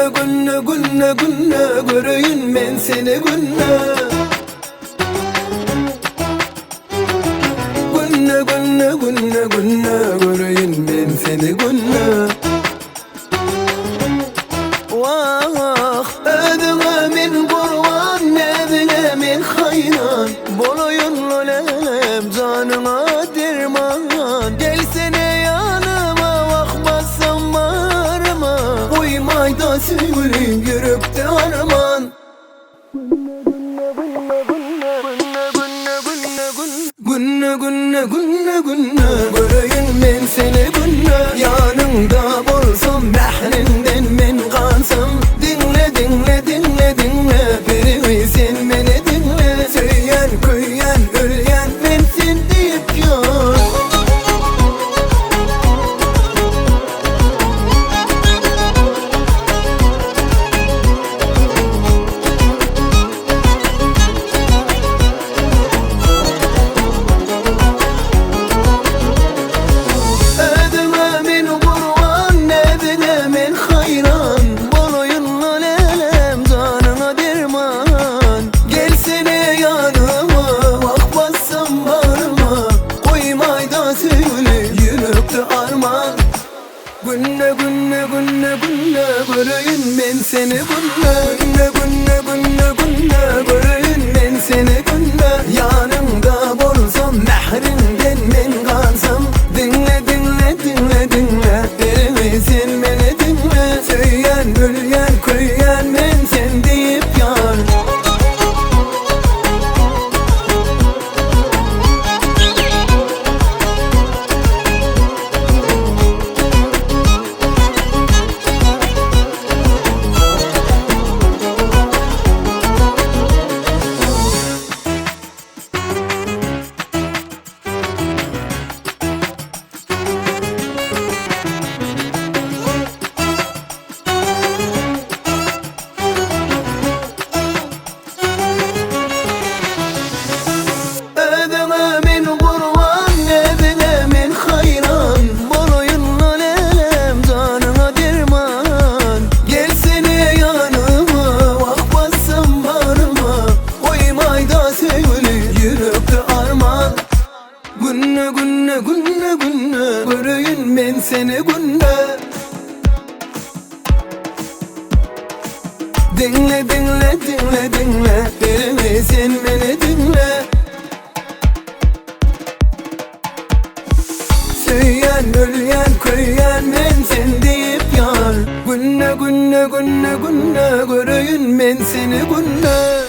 Günde günde günde günde göreýin men seni günde. Günde günde günde günde göreýin men seni günde. Wah, özüňe men gurban, näziňe men haýran. Bolaýyn lälem, janyňa derman. Gelsene ýanyma, wah bassam baryma. Goýmaýda söýgülim ýürekde arman. Günde günde günde günde göreýin men seni günde. Ýanyňda bolsam mähriňden men gansam. Diňle diňle diňle diňle peri sen meni diňle. Söýýän köýýän ölýän men sen diýip ýör. Özüňe men gurban, näziňe men haýran. Bolaýyn-la lälem, janyňa derman. Gelsene ýanyma, wah bassam bagryma. Goýmaýda söýgüli ýürekde arman. Günde günde günde günde göreýin men seni günde. Günde günde günde günde göreýin men seni günde. Ýanyňda bolsam mähriňden men gansam. Diňle diňle diňle diňle erimi sen meni diňle. Söýýän ölýän köýýän men sen diýip ýar. Özüňe men gurban, näziňe men haýran. Bolaýyn-la lälem, janyňa derman. Gelsene ýanyma, wah bassam bagryma. Goýmaýda söýgüli ýürekde arman. Günde günde günde günde göreýin men seni günde. Diňle diňle diňle diňle perimi sen meni diňle. Söýýän ölýän köýýän men sen diýip ýar. Günde günde günde günde göreýin men seni günde.